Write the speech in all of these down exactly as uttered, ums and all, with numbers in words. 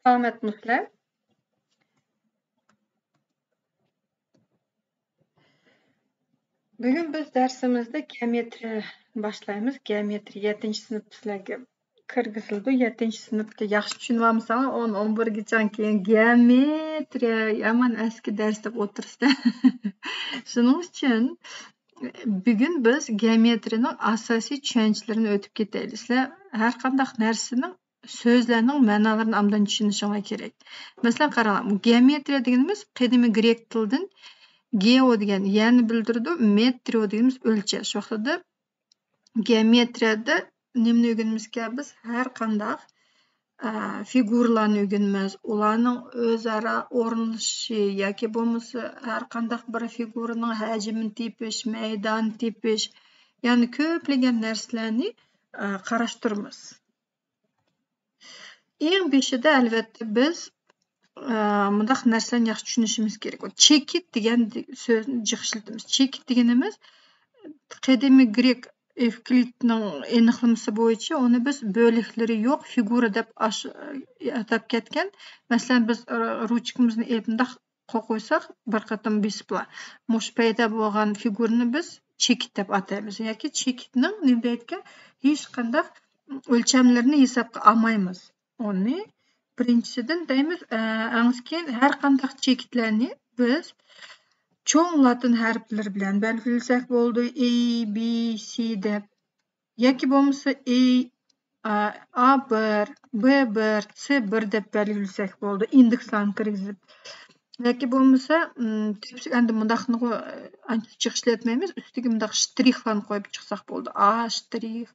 سالامەتمۇسىلەر؟ بۈگۈن بىز دەرسىمىزدە گېئومېترىيە باشلايمىز. گېئومېترىيە يەتتىنچى سىنىپتا سىلەرگە كىرگۈزۈلدى. يەتتىنچى سىنىپتا ياخشى چۈشىنىۋالمىساڭلار، ئون، ئون بىرگىچە كېيىن گېئومېترىيە يامان ئەسكى دەرس دەپ ئولتۇرىسىلەر. شۇنىڭ ئۈچۈن بۈگۈن بىز گېئومېترىيەنىڭ ئاساسىي چۈشەنچىلىرىنى ئۆتۈپ كېتەيلى. سىلەر ھەر قانداق نەرسىنىڭ، سۆزلەرنىڭ مەنالىرىنى ئابدان چۈشىنىشىڭلار كېرەك. مەسىلەن، قاراڭلار، بۇ گېئومېترىيە دېگىنىمىز قەدىمىي گرېك تىلىدىن گېئو دېگەن يەرنى بىلدۈرىدۇ، مېترىيو دېگىنىمىز ئۆلچەش. شۇ ۋاقتىدا گېئومېترىيەدە نېمىنى ئۆگىنىمىزكەن بىز؟ ھەر قانداق، ئە، فىگۇرىلارنى ئۆگىنىمىز، ئۇلارنىڭ ئۆزئارا ئورۇنلىشىشى ياكى بولمىسا ھەر قانداق بىر فىگۇرىنىڭ ھەجمىنى تېپىش، مەيدانىنى تېپىش، يەنى كۆپلىگەن نەرسىلەرنى، ئە، قاراشتۇرىمىز. ئەڭ بېشىدا، ئەلۋەتتە، بىز، ئە، مۇنداق نەرسىلەرنى ياخشى چۈشىنىشىمىز كېرەك. چېكىت دېگەن سۆزنى جىق ئىشلىتىمىز. چېكىت دېگىنىمىز قەدىمىي گرېك ئېۋكلىدنىڭ ئېنىقلىمىسى بويىچە ئۇنى بىز بۆلەكلىرى يوق فىگۇرا دەپ ئاش-، ئاتاپ كەتكەن. مەسىلەن، بىز، ئە، رۇچكىمىزنى ئېلىپ مۇنداق قويساق، بىر قېتىم بېسىپلا، مۇشۇ پەيدا بولغان فىگۇرىنى بىز چېكىت دەپ ئاتايمىز. ياكى چېكىتنىڭ نېمە دەيدىكەن، ھېچقانداق ئۆلچەملىرىنى ھېسابقا ئالمايمىز. ئۇنى بىرىنچىسىدىن دەيمىز، ئە، ئەڭ كېيىن ھەر قانداق چېكىتلەرنى بىز چوڭ لاتىن ھەرپلىرى بىلەن بەلگىلىسەك بولىدۇ، ئېي، بى، سى دەپ. ياكى بولمىسا ئېي، ئا، ئا بىر، بى بىر، سى بىر دەپ بەلگىلىسەك بولىدۇ، ئىندېكسلارنى كىرگۈزۈپ. ياكى بولمىسا، ئىم، تۈپسۈك ئەمدى مۇنداقنىغۇ ئانچە جىق ئىشلەتمەيمىز، ئۈستىگە مۇنداق شترىخلارنى قويۇپ چىقساق بولىدۇ. ئا شترىخ،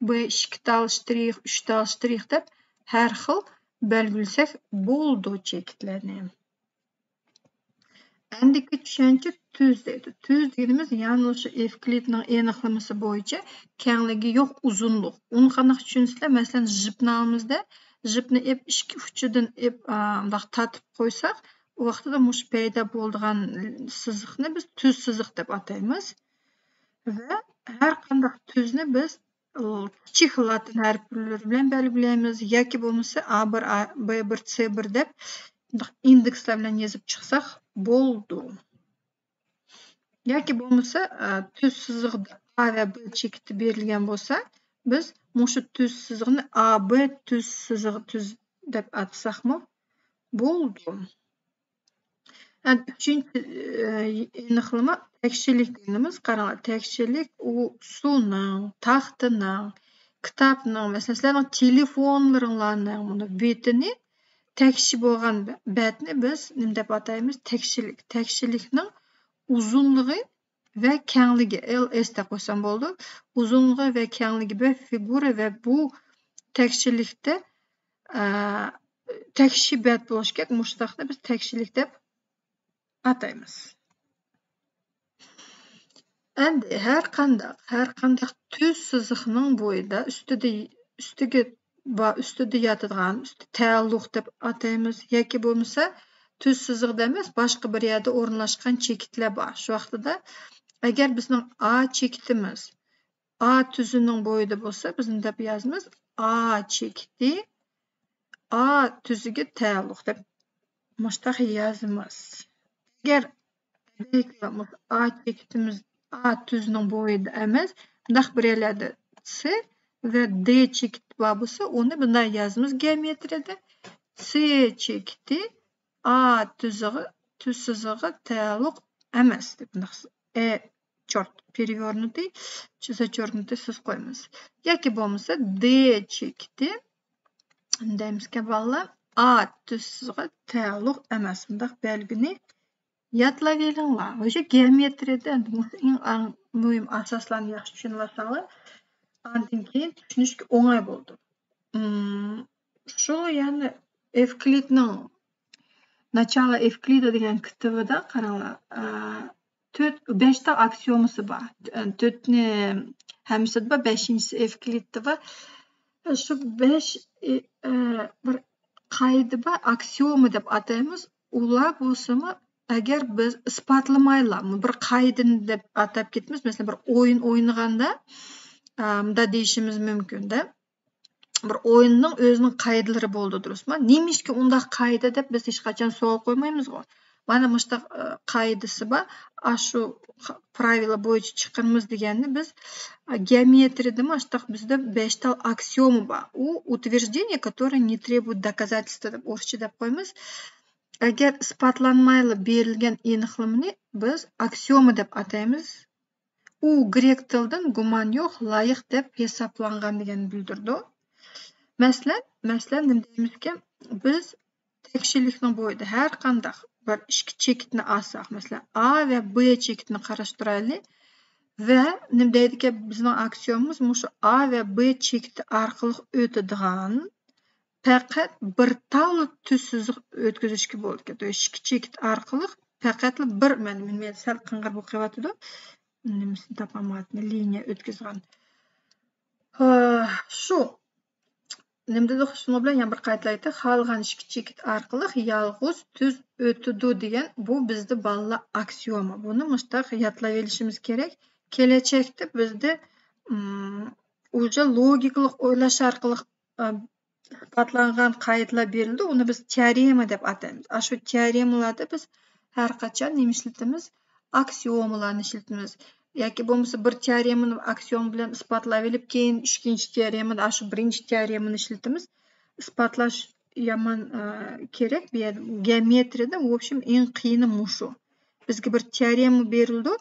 بى ئىككى تال شترىخ، ئۈچ تال شترىخ دەپ ھەر خىل بەلگىلىسەك بولىدۇ چېكىتلەرنى. ئەندىكى چۈشەنچە تۈز دەيدۇ. تۈز دېگىنىمىز يەنە شۇ ئېۋكلىدنىڭ ئېنىقلىمىسى بويىچە كەڭلىكى يوق ئۇزۇنلۇق. ئۇنى قانداق چۈشىنىسىلەر؟ مەسىلەن، ژىپنى ئالىمىزدە، ژىپنى ئېپ ئىككى ئۇچىدىن ئېپ، ئا، مۇنداق تارتىپ قويساق، ئۇ ۋاقتىدا مۇشۇ پەيدا بولىدىغان سىزىقنى بىز تۈز سىزىق دەپ ئاتايمىز. ۋە ھەر قانداق تۈزنى بىز كىچىك لاتىن ھەرپلىرى بىلەن بەلگىلەيمىز ياكى بولمىسا ئا بىر، ئا، بى بىر، سى بىر دەپ ئىندېكسلار بىلەن يېزىپ چىقساق بولىدۇ. ياكى بولمىسا، ئە، تۈز سىزىقتا ئا ۋە بى چېكىتى بېرىلگەن بولسا، بىز مۇشۇ تۈز سىزىقنى ئا بى تۈز سىزىقى تۈز دەپ ئاتىساقمۇ بولىدۇ. ئەمدى ئۈچىنچى، ئە، ئېنىقلىما تەكشىلىك دېگىنىمىز، قاراڭلار، تەكشىلىك ئۇ سۇنىڭ، تاختىنىڭ، كىتابنىڭ، مەسىلەن، سىلەرنىڭ تېلېفونلىرىڭلارنىڭ مۇنۇ بېتىنى تەكشى بولغان بەتنى بىز نېمە دەپ ئاتايمىز؟ تەكشىلىك. تەكشىلىكنىڭ ئۇزۇنلۇقى ۋە كەڭلىكى، ئېل ئېس دەپ قويسام بولىدۇ. ئۇزۇنلۇقى ۋە كەڭلىكى بىر فىگۇرا ۋە بۇ تەكشىلىكتە، ئە، تەكشى بەت بولۇشى كېرەك. مۇشۇنداقنى بىز تەكشىلىك دەپ ئاتايمىز. ئەمدى ھەر قانداق، ھەر قانداق تۈز سىزىقنىڭ بويىدا ئۈستىدە، ئۈستىگە با-، ئۈستىدە ياتىدىغان، ئۈستى تەئەللۇق دەپ ئاتايمىز ياكى بولمىسا تۈز سىزىقدا ئەمەس، باشقا بىر يەردە ئورۇنلاشقان چېكىتلەر بار. شۇ ۋاقتىدا ئەگەر بىزنىڭ ئا چېكىتىمىز ئا تۈزىنىڭ بويىدا بولسا، بىز نېمە دەپ يازىمىز؟ ئا چېكىتى ئا تۈزىگە تەئەللۇق دەپ مۇشتاق يازىمىز. ئەگەر ئا چېكىتىمىز ئا تۈزىنىڭ بويىدا ئەمەس، مۇنداق بىر يەرلەردە سى ۋە دې چېكىتى بار بولسا، ئۇنى بۇنداق يازىمىز گېئومېترىيەدە. سى چېكىتى ئا تۈزىگە، تۈز سىزىقىغا تەئەللۇق ئەمەس دەپ مۇنداق ئە چورت، перевёрнутый، зачёркнутый سىز قويىمىز. ياكى بولمىسا دې چېكىتى دەيمىزكەن بالىلار، ئا تۈز سىزىقىغا تەئەللۇق ئەمەس. مۇنداق بەلگىنى يادلاۋېلىڭلار. ۋەجە گېئومېترىيەدە ئەمدى مۇشۇ ئەڭ، ئەڭ مۇھىم ئاساسلارنى ياخشى چۈشىنىۋالساڭلار، ئاندىن كېيىن چۈشىنىشكە ئوڭاي بولىدۇ. ئىم، شۇ يەنى ئېۋكلىدنىڭ ناچالا ئېۋكلىدا دېگەن كىتابىدا قاراڭلار، ئە، تۆت، بەشتا ئاكسىيومىسى بار. تۆتنى ھەممىسىدە بار، بەشىنچىسى ئېۋكلىدتا بار. شۇ بەش، ئە، ئە، بىر قائىدە بار، ئاكسىيوما دەپ ئاتايمىز. ئۇلار بولسىمۇ، ئەگەر بىز ئىسپاتلىمايلا، بىر قائىدىنى دەپ ئاتاپ كېتىمىز، مەسىلەن، بىر ئويۇن ئوينىغاندا، ئە، مۇنداق دېيىشىمىز مۇمكىن-دە، بىر ئويۇننىڭ ئۆزىنىڭ قائىدىلىرى بولىدۇ، دۇرۇسمۇ؟ نېمىشقا ئۇنداق قائىدە دەپ بىز ھېچقاچان سوئال قويمايمىزغۇ. مانا مۇشتاق، ئە، قائىدىسى بار. ئاشۇ ق-، پراۋىلا بويىچە چىقىرىمىز دېگەننى بىز، ئە، گېئومېترىيەدە مۇشتاق بىزدە بەش تال ئاكسىيوما بار. ئۇ утверждение, которое не требует доказательства دەپ ئورۇسچە دەپ قويىمىز. ئەگەر ئىسپاتلانمايلا بېرىلگەن ئېنىقلىمىنى بىز ئاكسىيوما دەپ ئاتايمىز. ئۇ گرېك تىلىدىن گۇمان يوق، لايىق دەپ ھېسابلانغان دېگەننى بىلدۈرىدۇ. مەسىلەن، مەسىلەن، نېمە دەيمىزكىن، بىز تەكشىلىكنىڭ بويىدا ھەر قانداق بىر ئىككى چېكىتنى ئالساق، مەسىلەن، ئا ۋە بې چېكىتىنى قاراشتۇرايلى ۋە نېمە دەيدىكەن، بىزنىڭ ئاكسىيومىمىز مۇشۇ ئا ۋە بې چېكىتى ئارقىلىق ئۆتىدىغان پەقەت بىر تال تۈز سىزىق ئۆتكۈزۈشكە بولىدىكەن. ئىككى چېكىت ئارقىلىق پەقەتلا بىر، مەن، مەن سەل قىڭغىر بولۇپ قېلىۋاتىدۇ. نېمىسىنى تاپالمايۋاتىمەن، لىنىيە ئۆتكۈزىدىغان. ھە، شۇ. نېمە دېدۇق؟ شۇنىڭ بىلەن يەنە بىر قايتىلايلى. خالىغان ئىككى چېكىت ئارقىلىق يالغۇز تۈز ئۆتىدۇ دېگەن، بۇ بىزدە بالىلار ئاكسىيوما. بۇنى مۇشتاق يادلاۋېلىشىمىز كېرەك. كېلەچەكتە بىزدە، ئىم، ئۇجا لوگىكىلىق ئويلاش ئارقىلىق، ئە، ئىسپاتلانغان قائىدىلەر بېرىلىدۇ. ئۇنى بىز تېئورېما دەپ ئاتايمىز. ئاشۇ تېئورېمىلاردا بىز ھەر قاچان نېمە ئىشلىتىمىز؟ ئاكسىيومىلارنى ئىشلىتىمىز. ياكى بولمىسا بىر تېئورېمىنى ئاكسىيوما بىلەن ئىسپاتلاۋېلىپ، كېيىن ئىككىنچى تېئورېمىدا ئاشۇ بىرىنچى تېئورېمىنى ئىشلىتىمىز. ئىسپاتلاش يامان، ئە، كېرەك بۇ يەردە. گېئومېترىيەدە، в общем، ئەڭ قىيىنى مۇشۇ. بىزگە بىر تېئورېما بېرىلىدۇ.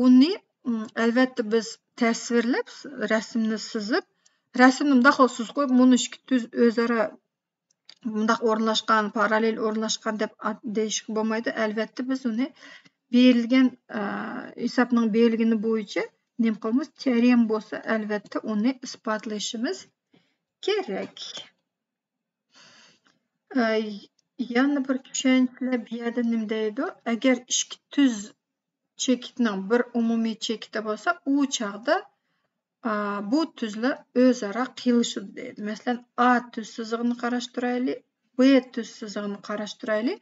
ئۇنى، ئىم، ئەلۋەتتە، بىز تەسۋىرلەپ، رەسىمنى سىزىپ، رەسىمنى مۇنداق قىلىپ سىزىپ قويۇپ، مۇنۇ ئىككى تۈز ئۆزئارا مۇنداق ئورۇنلاشقان، پاراللېل ئورۇنلاشقان دەپ ئات-، دېيىشكە بولمايدۇ. ئەلۋەتتە، بىز ئۇنى بېرىلگەن، ئە، ھېسابنىڭ بېرىلگىنى بويىچە نېمە قىلىمىز؟ تېئورېما بولسا، ئەلۋەتتە، ئۇنى ئىسپاتلىشىمىز كېرەك. ئە، يەنە بىر چۈشەنچىلەر بۇ يەردە نېمە دەيدۇ؟ ئەگەر ئىككى تۈز چېكىتنىڭ بىر ئومۇمىي چېكىتى بولسا، ئۇ چاغدا، ئا، بۇ تۈزلەر ئۆزئارا قىيلىشىدۇ دەيدۇ. مەسىلەن، ئا تۈز سىزىقىنى قاراشتۇرايلى، بې تۈز سىزىقىنى قاراشتۇرايلى.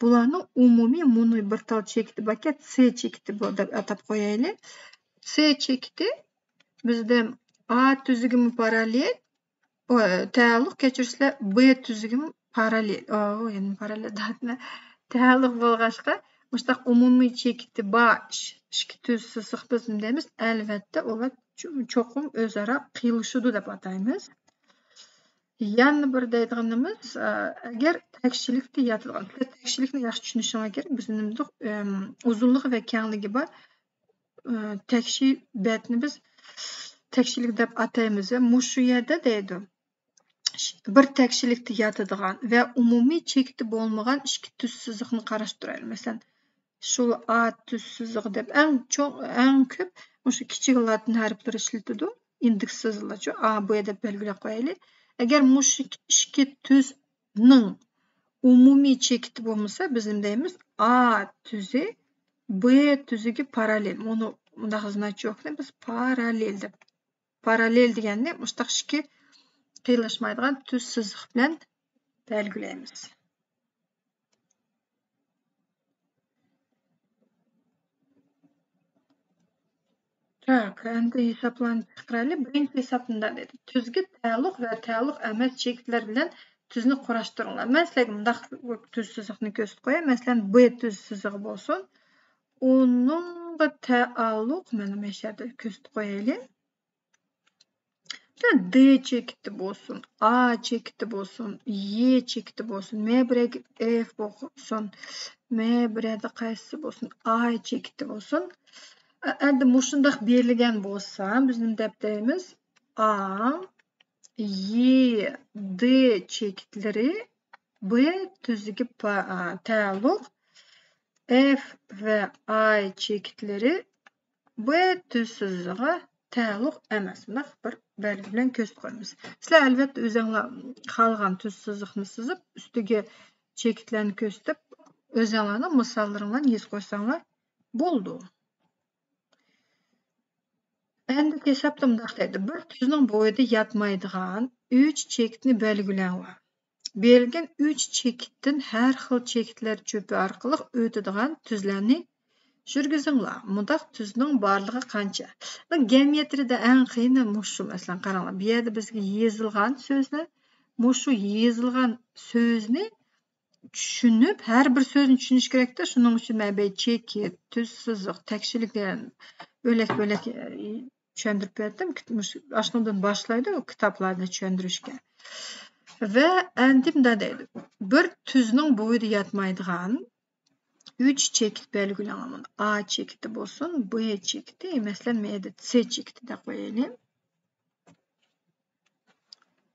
بۇلارنىڭ ئومۇمىي مۇنۇ بىر تال چېكىتى باركەن، سې چېكىتى بۇ دەپ ئاتاپ قويايلى. سې چېكىتى بىزدە ئا تۈزىگىمۇ پاراللېل، ئۇ، تەئەللۇق، كەچۈرسىلەر، بې تۈزىگىمۇ پاراللېل. ئۇ، يەنە پاراللېل دەۋاتىمەن. تەئەللۇق بولغاچقا، مۇشۇنداق ئومۇمىي چېكىتى بار ئىش-، ئىككى تۈز سىزىق بىز نېمە دەيمىز؟ ئەلۋەتتە، ئۇلار چو-، چوقۇم ئۆزئارا قىيلىشىدۇ دەپ ئاتايمىز. يەنە بىر دەيدىغىنىمىز، ئە، ئەگەر تەكشىلىكتە ياتىدىغان، سىلەر تەكشىلىكنى ياخشى چۈشىنىشىڭلار كېرەك. بىز نېمە دېدۇق؟ ئەم، ئۇزۇنلۇقى ۋە كەڭلىكى بار، ئە، تەكشى بەتنى بىز تەكشىلىك دەپ ئاتايمىز. ۋە مۇشۇ يەردە دەيدۇ. بىر تەكشىلىكتە ياتىدىغان ۋە ئومۇمىي چېكىتى بولمىغان ئىككى تۈز سىزىقنى قاراشتۇرايلى. مەسىلەن، شۇ ئا تۈز سىزىقى دەپ ئەڭ چوڭ، ئەڭ كۆپ مۇشۇ كىچىك لاتىن ھەرپلىرى ئىشلىتىدۇ. ئىندېكس سىزىقلارچۇ، ئا، بې دەپ بەلگىلەپ قويايلى. ئەگەر مۇشۇ ئىككى تۈزنىڭ ئومۇمىي چېكىتى بولمىسا، بىز نېمە دەيمىز؟ ئا تۈزى بې تۈزىگە پاراللېل. مۇنۇ، مۇنداق значокنى بىز پاراللېل دەپ، پاراللېل دېگەننى مۇشۇنداق ئىككى قىيلاشمايدىغان تۈز سىزىق بىلەن بەلگىلەيمىز. تاك، ئەمدى ھېسابلارنى چىقىرايلى. بىرىنچى ھېساب مۇنداق دېدى. تۈزگە تەئەللۇق ۋە تەئەللۇق ئەمەس چېكىتلەر بىلەن تۈزنى قۇراشتۇرۇڭلار. مەن سىلەرگە مۇنداق تۈز سىزىقنى كۆرسىتىپ قوياي. مەسىلەن، بې تۈز سىزىقى بولسۇن. ئۇنىڭغا تەئەللۇق، مانا مۇشۇ يەردە كۆرسىتىپ قويايلى. دې چېكىتى بولسۇن، ئا چېكىتى بولسۇن، يې چېكىتى بولسۇن، مەبرەگە ئېف بولسۇن، مەبرەدە قايسىسى بولسۇن، ئاي چېكىتى بولسۇن. ئە-، ئەمدى مۇشۇنداق بېرىلگەن بولسا، بىز نېمە دەپ دەيمىز؟ ئا، يې، دې چېكىتلىرى بې تۈزىگە پا-، ئا، تەئەللۇق، ئېف ۋە ئاي چېكىتلىرى بې تۈز سىزىقىغا تەئەللۇق ئەمەس. مۇنداق بىر بەلگە بىلەن كۆرسىتىپ قويىمىز. سىلەر ئەلۋەتتە ئۆزۈڭلار خالىغان تۈز سىزىقنى سىزىپ، ئۈستىگە چېكىتلەرنى كۆرسىتىپ، ئۆزۈڭلارنىڭ مىساللىرىڭلارنى يېزىپ قويساڭلار بولىدۇ. ئەمدى ھېسابتا مۇنداق دەيدۇ، بىر تۈزنىڭ بويىدا ياتمايدىغان ئۈچ چېكىتنى بەلگىلەڭلار. بېرىلگەن ئۈچ چېكىتتىن ھەر خىل چېكىتلەر چۆپى ئارقىلىق ئۆتىدىغان تۈزلەرنى يۈرگۈزۈڭلار. مۇنداق تۈزنىڭ بارلىقى قانچە؟ بۇ گېئومېترىيەدە ئەڭ قىيىنى مۇشۇ، مەسىلەن، قاراڭلار. بۇ يەردە بىزگە يېزىلغان سۆزنى، مۇشۇ يېزىلغان سۆزنى چۈشىنىپ، ھەر بىر سۆزنى چۈشىنىش كېرەكتە. شۇنىڭ ئۈچۈن مەن بۇ چېكىت، تۈز سىزىق، تەكشىلىك دېگەن بۆلەك-بۆلەك، ئە، چۈشەندۈرۈپ بەردىم. مۇشۇ ئاشۇنىڭدىن باشلايدۇ كىتابلاردا چۈشەندۈرۈشكە. ۋە ئەندى مۇنداق دەيدۇ. بىر تۈزنىڭ بويىدا ياتمايدىغان ئۈچ چېكىت بەلگىلەڭلار. مانا، ئا چېكىتى بولسۇن، ب چېكىتى، مەسىلەن، مەيدە سې چېكىتى دەپ قويايلى.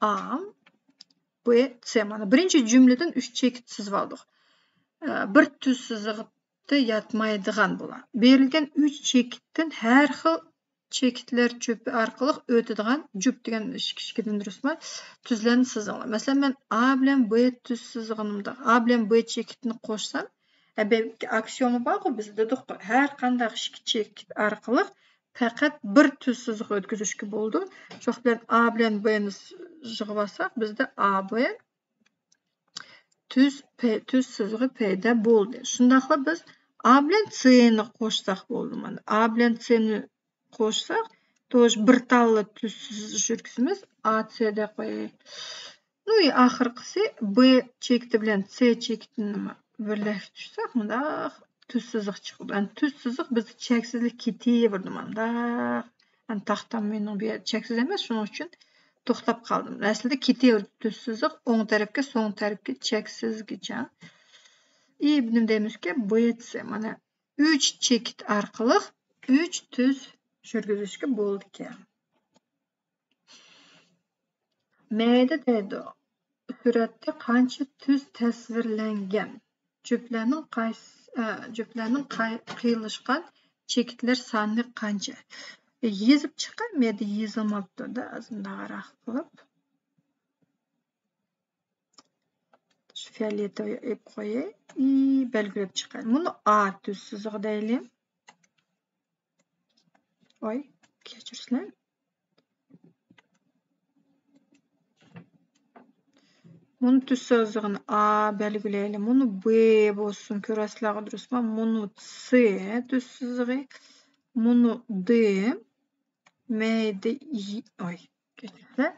ئا، ب، سې. مانا، بىرىنچى جۈملىدىن ئۈچ چېكىت سىزىۋالدۇق. ئە، بىر تۈز سىزىقتا ياتمايدىغان بۇلار. بېرىلگەن ئۈچ چېكىتتىن ھەر خىل چېكىتلەر جۈپى ئارقىلىق ئۆتىدىغان، جۈپ دېگەن ئىككى، ئىككىدىن دۇرۇسمۇ؟ تۈزلەرنى سىزىڭلار. مەسىلەن، مەن ئا بىلەن ب تۈز سىزغىنىمدا، ئا بىلەن ب چېكىتىنى قوشسام، ئە، بە-، ئاكسىيوما بارغۇ، بىز دېدۇققۇ، ھەر قانداق ئىككى چېكىت ئارقىلىق پەقەت بىر تۈز سىزىق ئۆتكۈزۈشكە بولىدۇ. شۇ بىلەن ئا بىلەن ب نى يىغىۋالساق، بىزدە ئا ب تۈز پەي-، تۈز سىزىقى پەيدا بولدى. شۇنداقلا بىز ئا بىلەن سې نى قوشساق بولدى. مانا، ئا بىلەن سې نى قوشساق، توش بىر تاللا تۈز سىزىق يۈرگۈزىمىز. ئا سې دەپ قوياي. نۇ، ئاخىرقىسى ب چېكىتى بىلەن سې چېكىتىنى بىرلەشتۈرسەك، مۇنداق تۈز سىزىق چىقىدۇ. ئەنە تۈز سىزىق بىزدە چەكسىزلىك كېتىۋېرىدۇ مۇنداق. ئەنە تاختام مېنىڭ بۇ يەردە چەكسىز ئەمەس، شۇنىڭ ئۈچۈن توختاپ قالدىم. ئەسلىدە كېتىۋېرىدۇ تۈز سىزىق، ئوڭ تەرەپكە، سول تەرەپكە چەكسىزگىچە. ئى، نېمە دەيمىزكى، ب سې، مانا، ئۈچ چېكىت ئارقىلىق ئۈچ تۈز يۈرگۈزۈشكە بولىدىكەن. مەيدە دەيدۇ، سۈرەتتە قانچە تۈز تەسۋىرلەنگەن؟ جۈپلەرنىڭ قايس-، ئە، جۈپلەرنىڭ قاي-، قىيلىشقان چېكىتلەر سانى قانچە؟ يېزىپ چىقاي، مەيدە يېزىلماپتۇ-دە، ئازراق قىلىپ. شۇ فىئولېتوۋىي ئېلىپ قوياي. ئى، بەلگىلەپ چىقاي. مۇنى ئا تۈز سىزىقى دەيلى. ۋاي، كەچۈرسىلەر. مۇنى تۈز سىزىقىنى ئا بەلگىلەيلى. مۇنى ب بولسۇن، كۆرەسىلەرغۇ دۇرۇسمۇ؟ مۇنى سې تۈز سىزىقى. مۇنى د. مەيدە ي-، ئاي، كەچۈرسىلەر.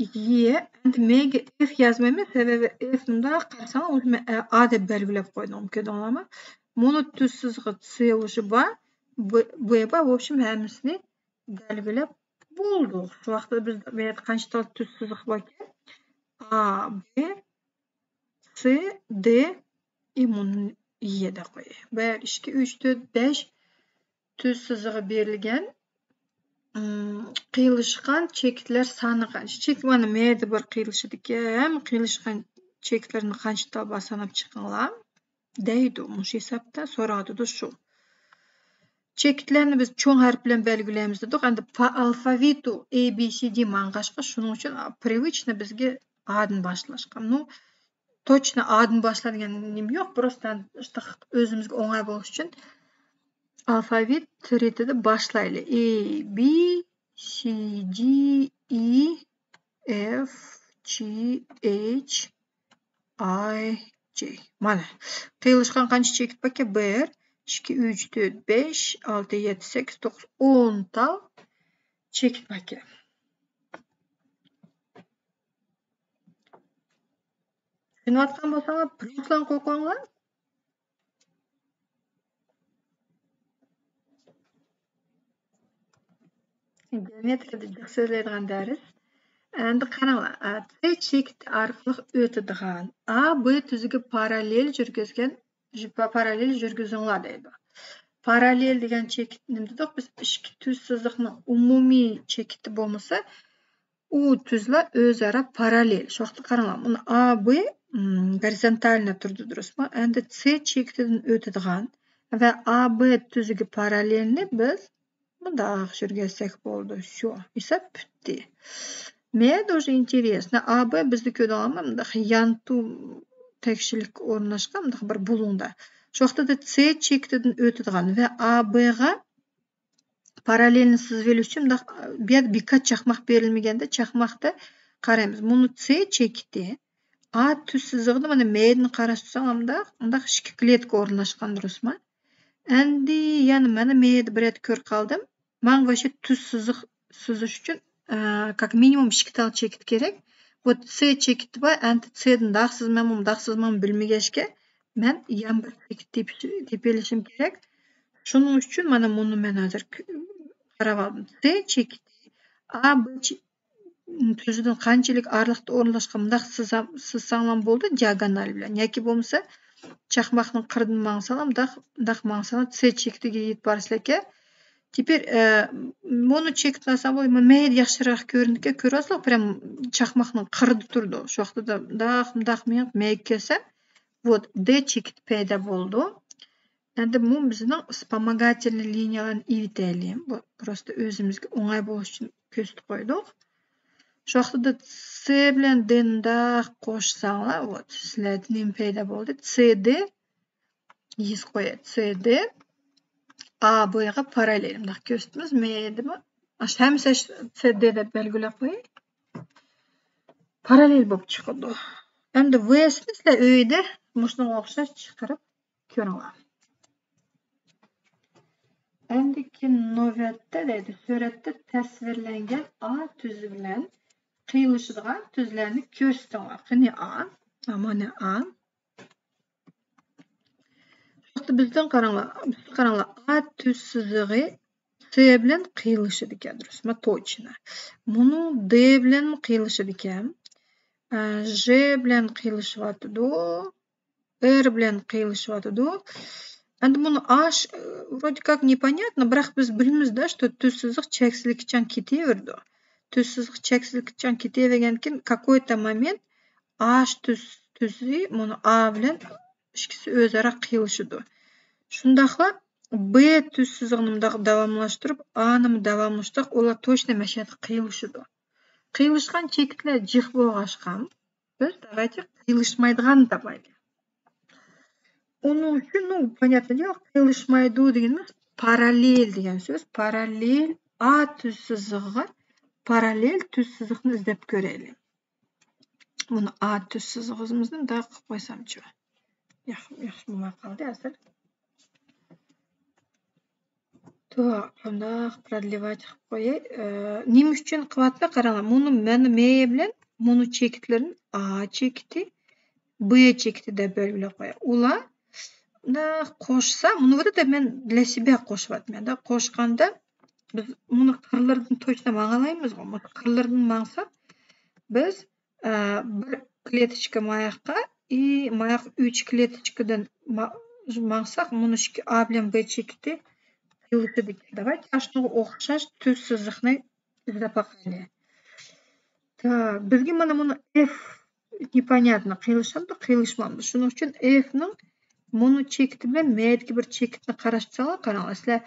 ي، ئەمدى مەيگە ئېف يازمايمەن، سەۋەبى ئېف مۇنداق قارىساڭ، ئۇنى مەن ئا دەپ بەلگىلەپ قويدۇم، كۆردۈڭلارمۇ؟ مۇنى تۈز سىزىقى سې ئوشى بار، ب، ب بار، ۋوبشېم ھەممىسىنى بەلگىلەپ بولدۇق. شۇ ۋاقىتتا بىز بۇ يەردە قانچە تال تۈز سىزىق باركەن؟ ئا، ب، سې، د، ئى، مۇنى ي دەپ قوياي. بىر، ئىككى، ئۈچ، تۆت، بەش تۈز سىزىقى بېرىلگەن. ئىم، قىيلىشقان چېكىتلەر سانى قانچە؟ چېكىت مانا مەيدە بىر قىيلىشىدىكەن. قىيلىشقان چېكىتلەرنى قانچە تال بار ساناپ چىقىڭلار دەيدۇ. مۇشۇ ھېسابتا سورىۋاتىدۇ شۇ. چېكىتلەرنى بىز چوڭ ھەرپ بىلەن بەلگىلەيمىز دېدۇق. ئەمدى پا ئالفاۋىتۇ ئې بى سى دى ماڭغاچقا، شۇنىڭ ئۈچۈن پرىۋىچنى بىزگە ئادىن باشلاشقا. نۇ، توچنى ئادىن باشلا دېگەن نېمە يوق، پروستە ئۆزىمىزگە ئوڭاي بولۇش ئۈچۈن ئالفاۋىت رېتىدە باشلايلى. ئې بى سى دى ئى ئېف جى ئېچ ئاي جى. مانا، قىيلىشقان قانچە چېكىت باركەن؟ بىر، ئىككى، ئۈچ، تۆت، بەش، ئالتە، يەتتە، سەككىز، توققۇز، ئون تال چېكىت باركەن. چۈشىنىۋاتقان بولساڭلار، پلۇسلارنى قويۇپ قويۇڭلار. جەمئىيەت ھەققىدە جىق سۆزلەيدىغان دەرس. ئەمدى قاراڭلار، ئە، سې چېكىتى ئارقىلىق ئۆتىدىغان ئا بى تۈزىگە پاراللېل يۈرگۈزگەن، پاراللېل يۈرگۈزۈڭلار دەيدۇ. پاراللېل دېگەن چېكىت نېمە دېدۇق؟ بىز ئىككى تۈز سىزىقنىڭ ئومۇمىي چېكىتى بولمىسا، ئۇ تۈزلەر ئۆزئارا پاراللېل. شۇ ۋاقىتتا قاراڭلار، مانا ئا بى، م، گورىزونتالنى تۇرىدۇ، دۇرۇسمۇ؟ ئەمدى سې چېكىتىدىن ئۆتىدىغان ۋە ئا بى تۈزىگە پاراللېلنى بىز مۇنداق يۈرگۈزسەك بولىدۇ. شۇ ھېساب پۈتتى. مەيدە ئۇژې ئىنتېرېسنو. ئا بى بىزدە كۆردۈڭلارمۇ؟ مۇنداق يانتۇ تەكشىلىك ئورۇنلاشقان مۇنداق بىر بۇلۇڭدا. شۇ ۋاقىتتا سې چېكىتىدىن ئۆتىدىغان ۋە ئا بىغا پاراللېلنى سىزىۋېلىش ئۈچۈن مۇنداق، بۇ يەردە بىكاس چاقماق بېرىلمىگەندە، چاقماقتا قارايمىز. مۇنۇ سې چېكىتى. ئا تۈز سىزىقىدا مانا مەيدىنى قاراشتۇرساڭ، مۇنداق، مۇنداق ئىككى كلېتكا ئورۇنلاشقان، دۇرۇسمۇ؟ ئەمدى يەنە مانا مەيەدە بىر يەردە كۆرۈپ قالدىم. ماڭا ۋاھشەي تۈز سىزىق سىزىش ئۈچۈن، ئە، как минимум ئىككى تال چېكىت كېرەك. Вот سې چېكىتى بار، ئەمدى سېدىن داق سىزىمەنمۇ، داق سىزىمەنمۇ بىلمىگەچكە، مەن يەنە بىر چېكىت تېپىش-، تېپىۋېلىشىم كېرەك. شۇنىڭ ئۈچۈن مانا مۇنى مەن ھازىر ك-، قاراپ ئالدىم. سې چېكىتى ئا بې چې-، تۈزىدىن قانچىلىك ئارىلىقتا ئورۇنلاشقان مۇنداق سىزام-، سىزساڭلام بولىدۇ، دىئاگونال بىلەن. ياكى بولمىسا، چاقماقنىڭ قىرىدىن ماڭساڭلام، مۇنداق، مۇنداق ماڭساڭلام، سې چېكىتىگە يېتىپ بارىسىلەركەن. تېپىر، ئە، مۇنۇ چېكىتنى ئالسام بولىدۇ، مەيدە ياخشىراق كۆرۈنىدىكەن، كۆرۈۋالسىلا، پرام چاقماقنىڭ قىرىدا تۇرىدۇ. شۇ ۋاقتىدا مۇنداق، مۇنداق مېڭىپ مەيگە كەلسەم، вот، دې چېكىتى پەيدا بولىدۇ. ئەمدى بۇ بىزنىڭ вспомогательный لىنىيەلەرنى ئېلىۋېتەيلى. بۇ просто ئۆزىمىزگە ئوڭاي بولۇش ئۈچۈن كۆرسىتىپ قويدۇق. شۇ ۋاقتىدا سې بىلەن دېنى مۇنداق قوشساڭلار، вот، سىلەردە نېمە پەيدا بولدى؟ سې دې يېزىپ قوياي. سې دې ئا بېغا پاراللېل. مۇنداق كۆرسىتىمىز. مەيدىمۇ؟ ئاشۇ ھەممىسى سې دې دەپ بەلگىلەپ قوياي. پاراللېل بولۇپ چىقىدۇ. ئەمدى ۋېسىنى سىلەر ئۆيدە مۇشۇنىڭغا ئوخشاش چىقىرىپ كۆرۈڭلار. ئەندىكى نۆۋەتتە دەيدۇ، سۈرەتتە تەسۋىرلەنگەن ئا تۈزى بىلەن قىيىلىشىدىغان تۈزلەرنى كۆرسىتىڭلار. قېنى ئا؟ ئا، مانا ئا. شۇ ۋاقىتتا بىزدىن قاراڭلار، بىزدىن قاراڭلار، ئا تۈز سىزىقى سې بىلەن قىيىلىشىدىكەن، دۇرۇسمۇ؟ توچنا. مۇنۇ دې بىلەن قىيىلىشىدىكەن. ئە، ژې بىلەن قىيىلىشىۋاتىدۇ. ئېر بىلەن قىيىلىشىۋاتىدۇ. ئەمدى بۇنى ئاش، ۋرودى كاك نېپونياتنو، بىراق بىز بىلىمىزدە، شۇ تۈز سىزىق چەكسىزلىككىچان كېتىۋېرىدۇ. تۈز سىزىق چەكسىزلىككىچان كېتىۋەرگەندىكىن، كاكويتا مومېنت ئاش تۈز، تۈزى مۇنۇ ئا بىلەن ئىككىسى ئۆزئارا قىيىلىشىدۇ. شۇنداقلا بې تۈز سىزىقنى مۇنداق داۋاملاشتۇرۇپ، ئانىمۇ داۋاملاشتۇرۇپ، ئۇلار توچنا مەشەدە قىيىلىشىدۇ. قىيىلىشقان چېكىتلەر جىق بولغاچقا، بىز داۋايچى قىيىلىشمايدىغاننى تاپايلى. ئۇنىڭ ئۈچۈن، ну, понятное дело، قىيىلىشمايدۇ دېگىنىمىز پاراللېل دېگەن سۆز. پاراللېل ئا تۈز سىزىقىغا پاراللېل تۈز سىزىقنى ئىزدەپ كۆرەيلى. بۇنى ئا تۈز سىزىقىمىزنى مۇنداق قىلىپ قويسامچۇ؟ ياخشى، ياخشى بولماي قالدى ھازىر. توغرا، قانداق продлевать قىلىپ قوياي؟ ئى، نېمە ئۈچۈن قىلىۋاتىمەن؟ قاراڭلار، مۇنۇ مەن مې بىلەن مۇنۇ چېكىتلىرىم، ئا چېكىتى، بې چېكىتى دەپ بەلگىلەپ قوياي. ئۇلار مۇنداق قوشسا، مۇنى بىر دە مەن для себя قوشۇۋاتىمەن. دا قوشقاندا بىز مۇنى قىرلىرىدىن توچنا ماڭالايمىزغۇ؟ مۇنى قىرلىرىدىن ماڭساق، بىز ئە، بىر كلېتىچكا ماياققا، ئى، ماياق ئۈچ كلېتىچكىدىن ما-، ماڭساق، مۇنۇ ئىككى ئا بىلەن بې چېكىتى قىيىلىشىدىكەن. داۋايتى ئاشۇنىڭغا ئوخشاش تۈز سىزىقنى ئىزدەپ باقايلى. تا، بىزگە مانا مۇنۇ ئېف نېپونياتنو، قىيىلىشامدۇ، قىيىلىشمامدۇ؟ شۇنىڭ ئۈچۈن ئېفنىڭ مۇنۇ چېكىتى بىلەن مەيدىكى بىر چېكىتنى قاراشتۇرساڭلار، قاراڭلار، سىلەر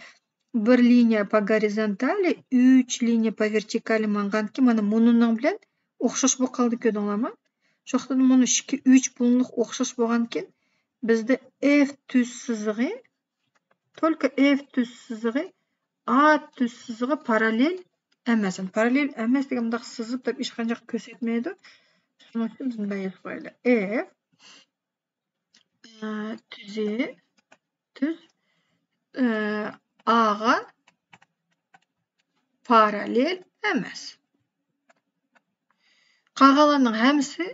بىر لىنىيە پو گورىزونتالى، ئۈچ لىنىيە پو ۋېرتىكالى ماڭغانكىن، مانا مۇنۇنىڭ بىلەن ئوخشاش بولۇپ قالدى، كۆردۈڭلارمۇ؟ شۇ ۋاقىتتا مۇنۇ ئىككى، ئۈچ بۇلۇڭلۇق ئوخشاش بولغانكىن، بىزدە ئېف تۈز سىزىقى، только ئېف تۈز سىزىقى ئا تۈز سىزىقى پاراللېل ئەمەس. يەنى پاراللېل ئەمەس دېگەن مۇنداق سىزىپ دەپ ھېچقانداق كۆرسەتمەيدۇ. شۇنىڭ ئۈچۈن بىز مۇنداق يېزىپ قويايلى. ئېف ئە، تۈزى، تۈز، ئە، ئاغا پاراللېل ئەمەس. قالغانلارنىڭ ھەممىسى،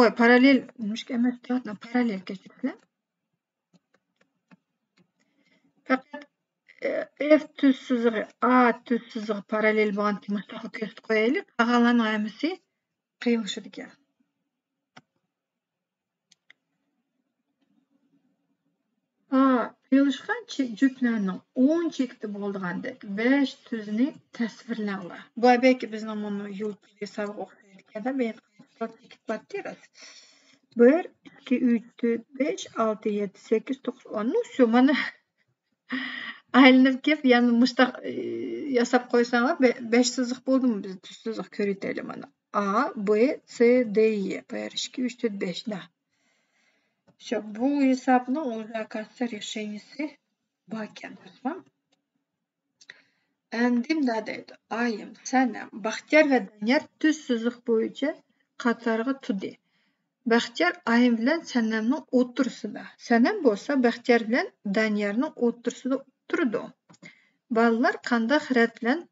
ۋاي، پاراللېل، نېمىشقا ئەمەس دەۋاتىمەن، پاراللېل، كەچۈرۈڭلار. پەقەت، ئە، ئېف تۈز سىزىقى ئا تۈز سىزىقى پاراللېل بولغانكىن مۇشۇنداقلا كۆرسىتىپ قويايلى. قالغانلارنىڭ ھەممىسى قىيىلىشىدىكەن. ھا، قىيىلىشقان چېك-، جۈپلەرنىڭ ئون چېكىتى بولىدىغاندەك بەش تۈزنى تەسۋىرلەڭلار. بۇ بەلكى بىزنىڭ مۇنۇ يۇلتۇزلۇق ھېسابىغا ئوخشايدىكەن-دە، مەن قايتا چېكىت باتتى راست. بىر، ئىككى، ئۈچ، تۆت، بەش، ئالتە، يەتتە، سەككىز، توققۇز، ئون. نۇ، شۇ مانا. ئايلىنىپ كېلىپ، يەنە مۇشتاق، ئى، ياساپ قويساڭلار، بە-، بەش سىزىق بولدىمۇ بىز تۈز سىزىق كۆرۈۋېتەيلى مانا. ئا، بې، سې، دې، يې. بىر، ئىككى، ئۈچ، تۆت، بەش. نە. شۇ، بۇ ھېسابنىڭ ئۇزاكاستا رېشېنىيسى باركەن، دوستلار. ئەندى مۇنداق دەيدۇ، ئايىم، سەنەم، بەختىيار ۋە دانىيار تۈز سىزىق بويىچە قاتارغا تۇردى. بەختىيار ئايىم بىلەن سەنەمنىڭ ئوتتۇرىسىدا. سەنەم بولسا بەختىيار بىلەن دانىيارنىڭ ئوتتۇرىسىدا تۇرىدۇ. بالىلار قانداق رەت بىلەن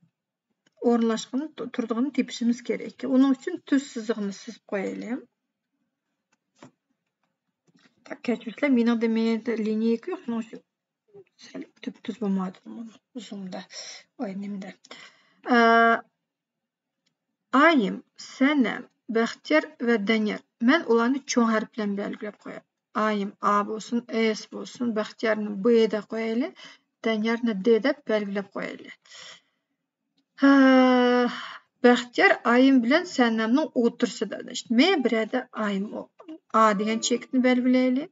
ئورۇنلاشقىنى، تۇرىدىغىنى تېپىشىمىز كېرەك. ئۇنىڭ ئۈچۈن تۈز سىزىقنى سىزىپ قويايلى. كەچۈرسىلەر، مېنىڭدە، مېنىڭدە لىنىيە يوق، شۇنىڭ ئۈچۈن سەل تۈپتۈز بولمايدۇ ئۇزۇندا. ئاي، نېمىدە. ئايىم، سەنەم، بەختىيار ۋە دانىيار. مەن ئۇلارنى چوڭ ھەرپ بىلەن بەلگىلەپ قوياي. ئايىم ئا بولسۇن، ئېس بولسۇن، بەختىيارنى بې دەپ قويايلى، دانىيارنى دې دەپ بەلگىلەپ قويايلى. ھە، بەختىيار ئايىم بىلەن سەنەمنىڭ ئوتتۇرىسىدا. مەن بىر يەردە ئايىم ئا دېگەن چېكىتنى بەلگىلەيلى.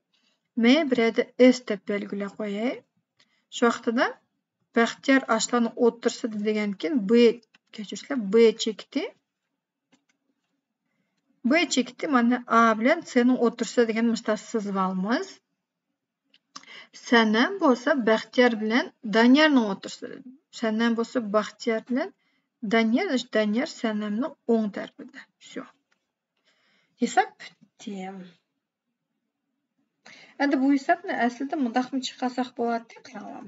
مەن بىر يەردە ئېس دەپ بەلگىلەپ قوياي. شۇ ۋاقتىدا بەختىيار ئاشلارنىڭ ئوتتۇرىسىدا دېگەنكىن بې، كەچۈرسىلەر، بې چېكىتى. بې چېكىتى مانا ئا بىلەن سېنىڭ ئوتتۇرىسىدا دېگەن مۇشتاق سىزىۋالىمىز. سەنەم بولسا بەختىيار بىلەن دانىيارنىڭ ئوتتۇرىسىدا. سەنەم بولسا بەختىيار بىلەن دانىيار، دانىيار سەنەمنىڭ ئوڭ تەرىپىدە. شۇ. ھېساب پۈتتى. ئەمدى بۇ ھېسابنى ئەسلىدە مۇنداقمۇ چىقارساق بولاتتى، قاراڭلار.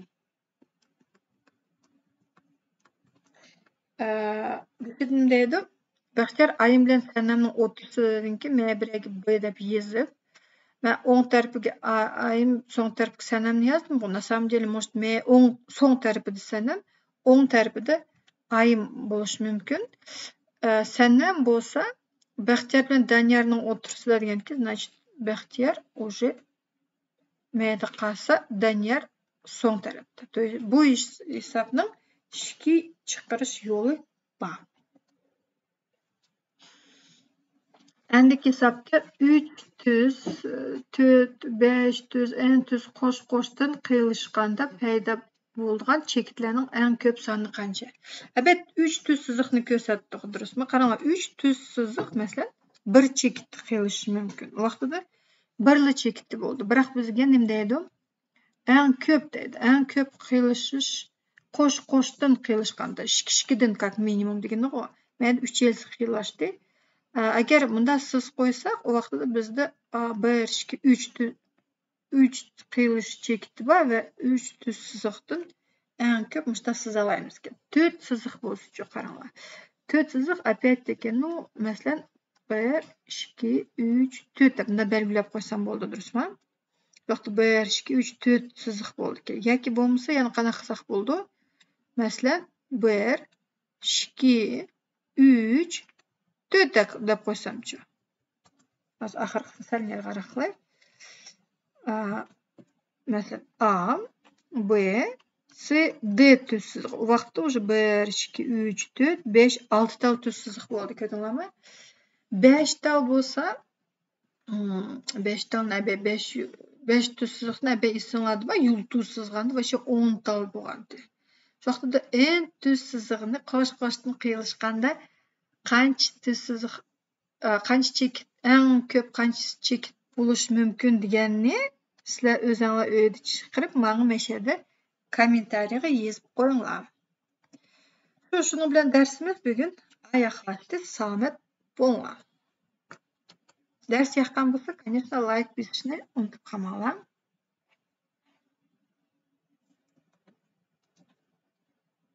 ئە، نېمە دەيدۇ؟ بەختىيار ئايىم بىلەن سەنەمنىڭ ئوتتۇرىسىدىنكى مەن بىر يەرگە بې دەپ يېزىپ، مەن ئوڭ تەرىپىگە ئا-، ئايىم، سوڭ تەرىپىگە سەنەمنى يازدىم. بۇ، ناسامدىلى، مۇشت مەن ئوڭ، سوڭ تەرىپىدە سەنەم، ئوڭ تەرىپىدە ئايىم بولۇشى مۇمكىن. ئە، سەنەم بولسا بەختىيار بىلەن دانىيارنىڭ ئوتتۇرىسىدا دېگەنكى، значит، بەختىيار уже مەيدە قالسا، دانىيار سوڭ تەرەپتە. بۇ ھېس-، ھېسابنىڭ ئىككى چىقىرىش يولى بار. ئەندىكى ھېسابتا ئۈچ تۈز، تۆت، بەش تۈز، ئەن تۈز قوش-قوشتىن قىيلىشقاندا پەيدا بولىدىغان چېكىتلەرنىڭ ئەڭ كۆپ سانى قانچە؟ ئەلبەتتە، ئۈچ تۈز سىزىقنى كۆرسەتتۇق، دۇرۇسمۇ؟ قاراڭلار، ئۈچ تۈز سىزىق، مەسىلەن، بىر چېكىتتە قىيلىشىشى مۇمكىن. ئۇ ۋاقتىدا بىرلا چېكىتتە بولدى. بىراق بىزگە نېمە دەيدۇ؟ ئەڭ كۆپ دەيدۇ. ئەڭ كۆپ قىيلىشىش، قوش-قوشتىن قىيلىشقاندا، ئىككى، ئىككىدىن как минимум دېگىنىغۇ. مەن ئۈچ يىلسى قىيلاشتى. ئە، ئەگەر مۇنداق سىز قويساق، ئۇ ۋاقتىدا بىزدە، ئا، بىر، ئىككى، ئۈچ تۈ-، ئۈچ قىيلىش چېكىتى بار ۋە ئۈچ تۈز سىزىقتىن ئەڭ كۆپ مۇشتاق سىزالايمىزكەن. تۆت سىزىق بولسىچۇ، قاراڭلار. تۆت سىزىق، ئەپەتتىكى، نۇ، مەسىلەن، بىر، ئىككى، ئۈچ، تۆت دەپ مۇنداق بەلگىلەپ قويسام بولىدۇ، دۇرۇسمۇ؟ بۇ ياقتا بىر، ئىككى، ئۈچ، تۆت سىزىق بولىدىكەن. ياكى بولمىسا يەنە قانداق قىلساق بولىدۇ؟ مەسىلەن، بىر، ئىككى، ئۈچ، تۆت دەپ، دەپ قويسامچۇ؟ ھازىر ئاخىرقىسىنى سەل نېرىراق قىلاي. ئا، مەسىلەن، ئا، بې، سې، دې تۈز سىزىق. ئۇ ۋاقىتتا ئۇژې بىر، ئىككى، ئۈچ، تۆت، بەش، ئالتە تال تۈز سىزىق بولدى، كۆردۈڭلارمۇ؟ بەش تال بولسا، مم، بەش تال نەبە، بەش، بەش تۈز سىزىق نەبە ئېسىڭلاردا بار، يۇلتۇز سىزغاندا باشقا ئون تال بولغانتى. شۇ ۋاقتىدا ئەن تۈز سىزىقنى قوش-قوشتىن قىيلىشقاندا قانچە تۈز سىزىق، ئا، قانچە چېكىت، ئەڭ كۆپ قانچە چېكىت بولۇشى مۇمكىن دېگەننى سىلەر ئۆزۈڭلار ئۆيدە چىقىرىپ، ماڭا مەشەدە كوممېنتارىيغا يېزىپ قويۇڭلار. شۇ، شۇنىڭ بىلەن دەرسىمىز بۈگۈن ئاياغلاشتى. سالامەت بولۇڭلار. دەرس ياققان بولسا، конечно، لايك بېسىشنى ئۇنتۇپ قالماڭلار.